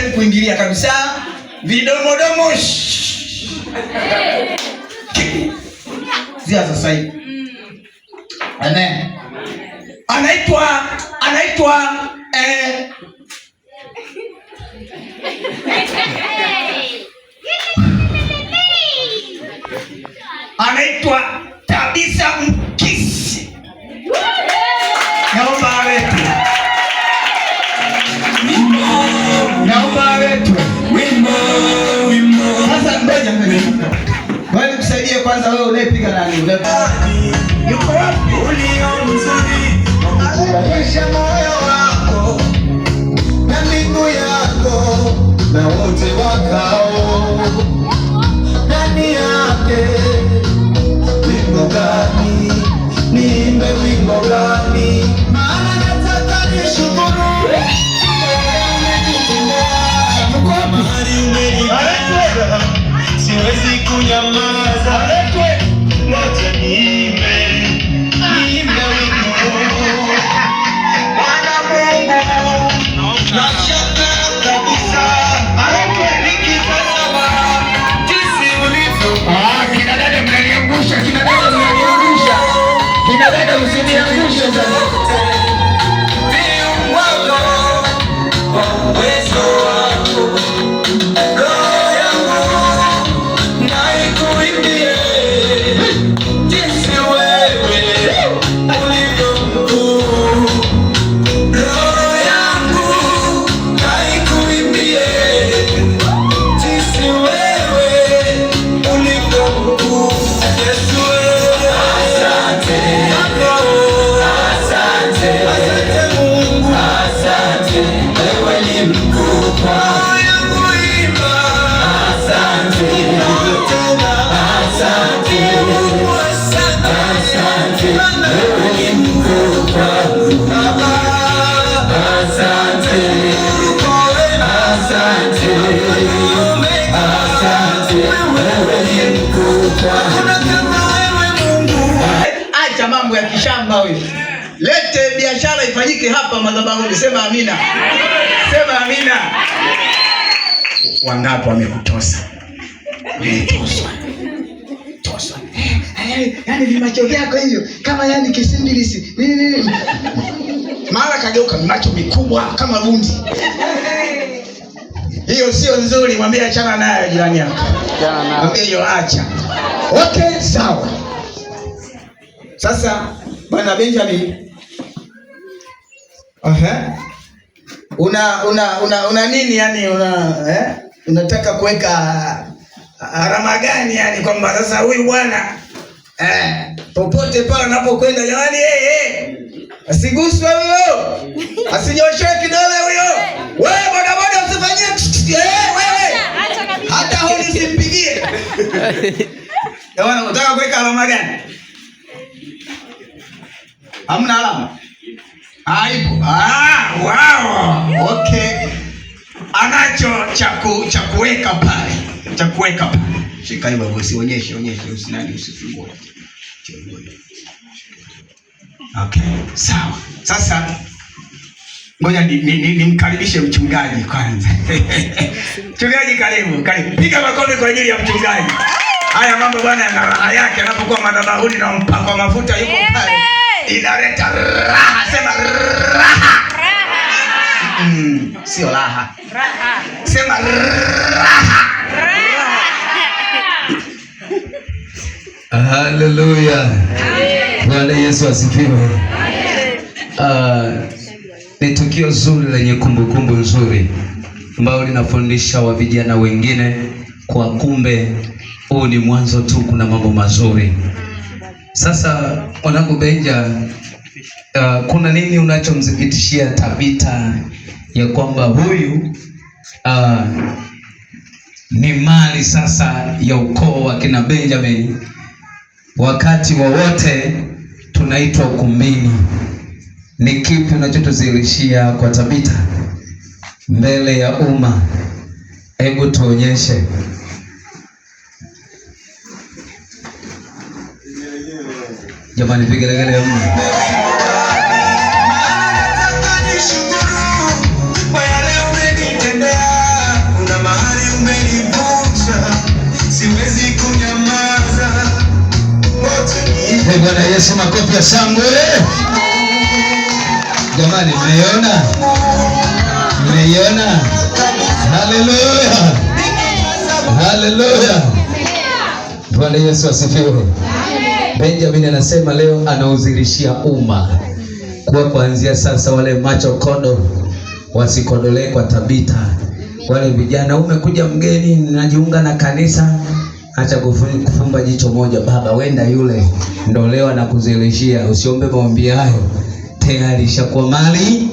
sehemu kuingilia kabisa. Vidomodomo. Zia sasa hivi. Amen. Anaitwa anaitwa Tabitha Mkisi. Naomba aletwe. Naomba aletwe. Sasa ngoja ngoja. Wewe nikusaidie kwanza, wewe unayepiga nani? Yuko wapi? Alisha moyo wako na miguu yako na wote wakao ndani yake. Wimbo gani niimbe, wimbo gani? Maana nataka nishukuru. Mahali umenibeba, siwezi kunyamaza. Ngoja niimbe, niimbe wimbo. Bwana Mungu, nashangaa kabisa nikitazama jinsi ulivyo. Ah, kina dada mnaniangusha, kina dada mnaniangusha. Kina dada msiniangushe sasa. Viungwavyo kwa uwezo wako, roho yangu na ikuimbie jinsi wewe ulivyo mkuu. Roho yangu na ikuimbie jinsi wewe ulivyo mkuu. Yesu, asante. Asante. Asante Mungu. Asante. Wewe ni mkuu. Roho yangu imba. Asante. Tena. Asante. Mungu, asante. Asante. Wewe ni mkuu kwangu. Baba. Asante. Asante. Asante. Wewe ni mkuu kwangu. Hakuna kama wewe Mungu. Acha mambo ya kishamba huyo. Lete biashara ifanyike hapa madhabahuni. Sema amina. Sema amina. Wangapi wamekutosa? Umetoswa. Toswa. Yaani vimacho vyako hivyo kama yani kisindilisi. Nini nini? Mara kageuka macho mikubwa kama gundi. Hiyo sio nzuri, mwambie achana nayo jirani yako. Mwambie hiyo acha. Okay, sawa. Sasa Bwana Benjamin. Aha. Una nini yani una unataka kuweka alama gani yani kwamba sasa huyu bwana popote pale anapokwenda jamani, asiguswe huyo. Asinyoshe kidole huyo. Wewe boda boda usifanyie wewe. Hata honi usimpigie. Jamani, unataka kuweka alama gani? Hamna alama? Haipo. Ah, wow. Okay. Anacho cha kuweka pale. Cha kuweka pale. Shika hiyo usionyeshe, onyeshe, usinani, usifungue. Okay, sawa. Sasa ngoja nimkaribishe mchungaji kwanza. Mchungaji karibu, karibu. Piga makofi kwa ajili ya mchungaji. Haya mambo bwana yana raha yake anapokuwa madhabahuni na mpako wa mafuta yuko pale. Inaleta raha, sema raha. Sio raha. Sema raha. Haleluya. Bwana Yesu asifiwe. Ni tukio zuri lenye kumbukumbu nzuri ambalo linafundisha wa vijana wengine kwa kumbe huu ni mwanzo tu, kuna mambo mazuri. Sasa mwanangu Benja, kuna nini unachomthibitishia Tabitha ya kwamba huyu ni mali sasa ya ukoo wa kina Benjamin? Wakati wowote tunaitwa ukumbini. Ni kipi unachotuzilishia kwa Tabitha mbele ya umma? Hebu tuonyeshe. Jamani, vigelegele mno. Nataka nishukuru kwa yale umenitendea. Mpe Bwana Yesu makofi ya shangwe. Jamani, mmeiona? Mmeiona? Haleluya, haleluya! Bwana Yesu asifiwe. Benjamin anasema leo anauzirishia umma kuwa kuanzia sasa wale macho kodo wasikodolee kwa Tabita. Wale vijana, umekuja mgeni, najiunga na kanisa, acha kufumba jicho moja. Baba, wenda yule ndo leo anakuzilishia, usiombe maombi hayo, tayari ishakuwa mali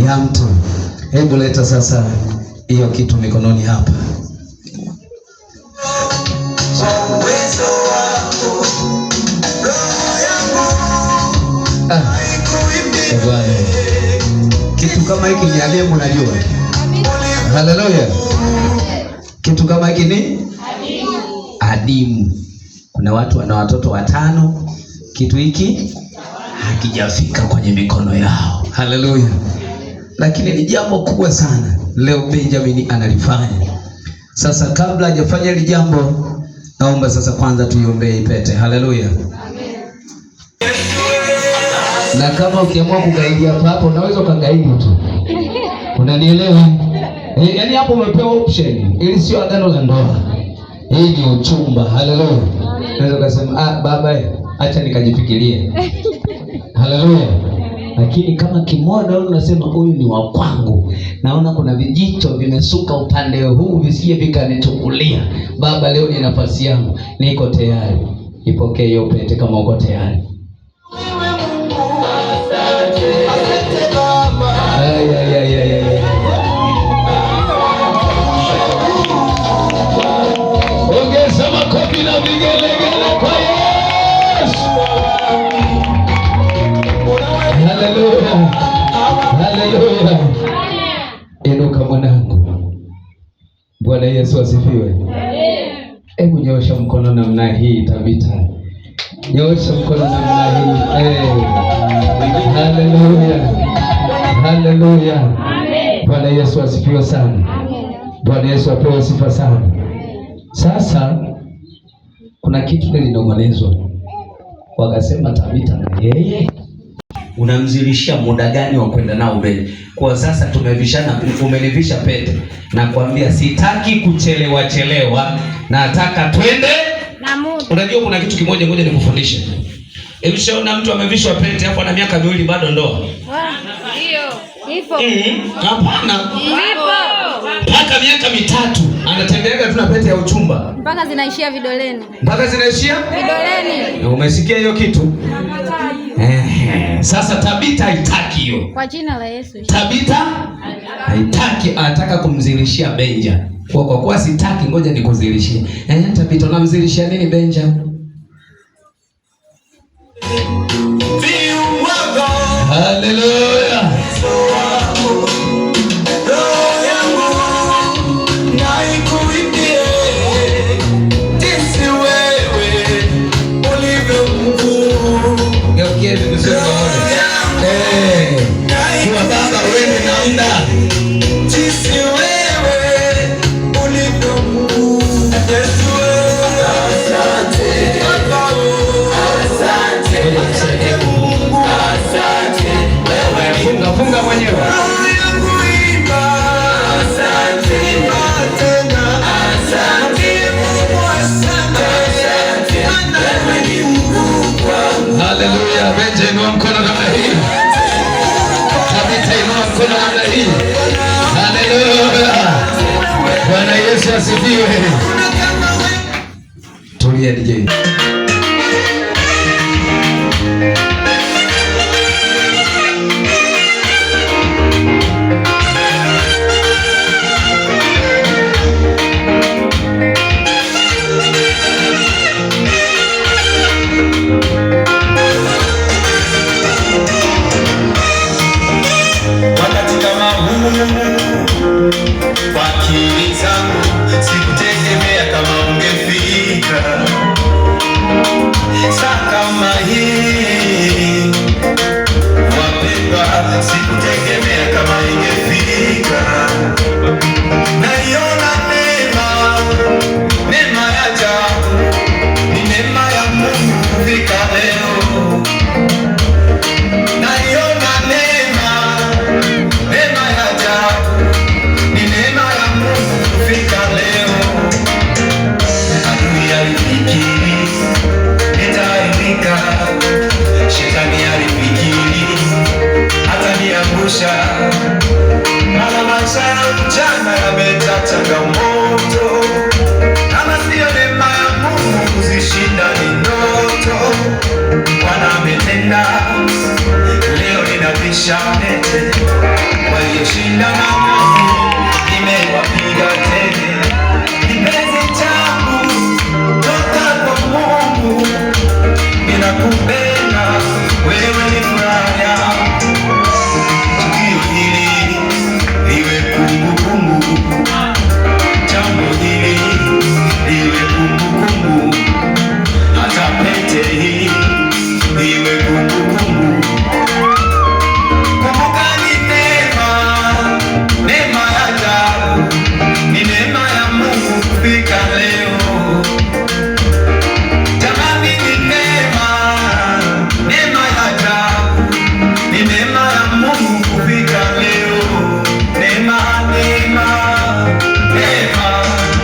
ya mtu. Hebu leta sasa hiyo kitu mikononi hapa. Ah, bwana, kitu kama hiki ni adimu, unajua. Haleluya! Kitu kama hiki ni adimu. Kuna watu wana watoto watano, kitu hiki hakijafika kwenye mikono yao. Haleluya! Lakini ni jambo kubwa sana leo Benjamin analifanya. Sasa kabla hajafanya hili jambo, naomba sasa kwanza tuiombee ipete. Haleluya! Na kama ukiamua kugaidi hapa hapo, unaweza ukagaidi tu, unanielewa? Yaani hapo umepewa option, ili sio agano la ndoa, hii ni uchumba. Haleluya! Unaweza ukasema ah, baba acha nikajifikirie. Haleluya! Lakini kama kimwona wewe unasema huyu ni wa kwangu, naona kuna vijicho vimesuka upande huu visije vikanichukulia. Baba, leo ni nafasi yangu, niko tayari. Ipokee hiyo pete kama uko tayari. Ay, ay, ay, ay, ay. Ongeza makofi na vigelegele kwa Yesu. Haleluya, haleluya. Inuka mwanangu. Bwana Yesu asifiwe. Hebu nyoosha mkono namna hii Tabita, nyoosha mkono namna hii. Hey. Haleluya, haleluya. Bwana Yesu asifiwe sana. Bwana Yesu apewe sifa sana. Sasa kuna kitu nilinong'onezwa, wakasema Tabita na yeye unamzilishia muda gani wa kwenda nao mbele? Kwa sasa tumevishana, umenivisha pete, nakwambia sitaki kuchelewa chelewa, nataka twende na muda. Unajua kuna kitu kimoja, ngoja nikufundishe. Ushaona mtu amevishwa pete hapo ana miaka miwili bado ndoa? Ndio. Ipo. Hapana. Ipo. Mpaka miaka mitatu anatembeaga tu na pete ya uchumba Mpaka zinaishia vidoleni. mpaka zinaishia Vidoleni. Umesikia hiyo kitu? Sasa Tabita haitaki hiyo. Kwa jina la Yesu. Tabita haitaki, anataka kumzilishia Benja. Kwa kuwa sitaki, ngoja nikuzilishie. Tabita unamzilishia nini Benja? Haleluya. Geukia hivi vizuri waone. Kwa baba wewe na muda. Funga, funga mwenyewe. Haleluya. Benja, inua mkono namna hii. Tabita, inua mkono namna hii. Haleluya. Bwana Yesu asifiwe. Tulia DJ. Wakati kama huu kwa akili zangu sikutegemea kama ungefika saa kama hii, wapendwa, sikutegemea kama ingefika. Naiona neema, neema ya ajabu, ni neema ya Mungu. ya ujana yamejaa changamoto, kama siyo neema ya Mungu kuzishinda ni ndoto. Bwana ametenda, leo ninavisha pete, walioshindana nami nimewapiga teke. Kipenzi changu toka kwa Mungu, ninakupenda wewe, ni furaha yangu. Tukio hili liwe kumbukumbu, jambo hili liwe kumbukumbu, hata pete hii iwe kumbukumbu. Kumbuka ni neema, neema ya ajabu, ni neema ya Mungu kufika leo. Jamani, ni neema, neema ya ajabu, ni neema ya Mungu kufika leo. Neema, neema, neema,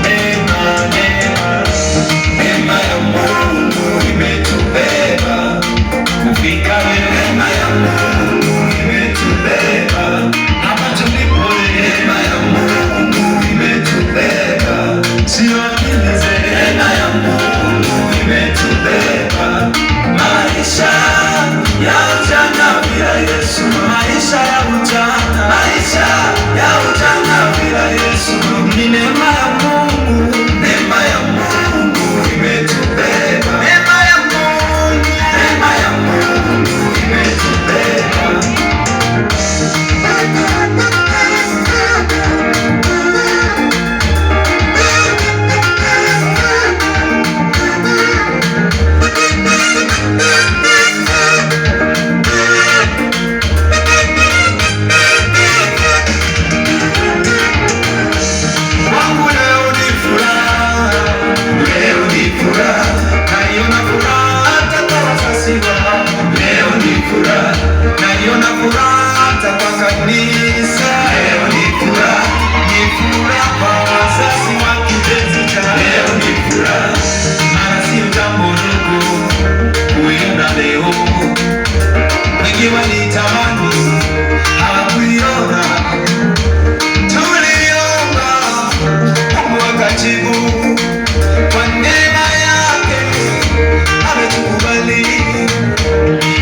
neema, neema, neema ya Mungu imetubeba kufika leo. Neema ya Mungu imetubeba hapa tulipo. Neema ya Mungu imetubeba, sio akili zetu. Neema ya Mungu imetubeba. Maisha ya ujana bila Yesu, maisha ya ujana, maisha ya ujana bila Yesu, ni neema ya Mungu, neema ya Mungu imetubeba, neema ya Mungu, neema ya Mungu imetubeba. Kwangu leo ni furaha, leo ni furaha, naiona furaha hata kwa wazazi wangu. Leo ni furaha, naiona furaha hata kwa kanisa. Leo ni furaha, ni furaha kwa wazazi wa kipenzi cha. Leo ni furaha, maana sio jambo dogo kuiona leo. Wengi walitamani hawakuiona. Tuliomba Mungu akajibu, kwa neema yake ametukubali.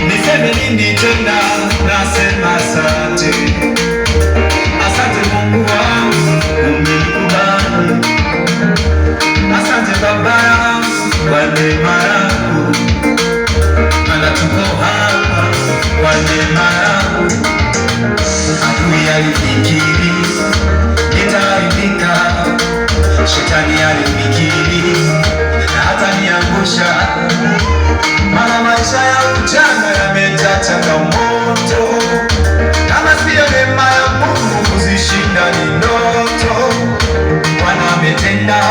Niseme nini tena? Nasema asante, asante Mungu wangu, umenikubali. Asante Baba kwa neema yako, maana tuko hapa kwa neema yako. Adui alifikiri nitaaibika, shetani alifikiri hataniangusha, maana maisha ya ujana yamejaa changamoto, kama siyo neema ya Mungu kuzishinda ni ndoto. Bwana ametenda,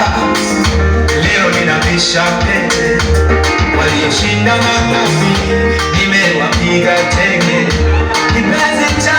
leo ninavisha pete, walioshindana nami nimewapiga teke. Kipenzi cha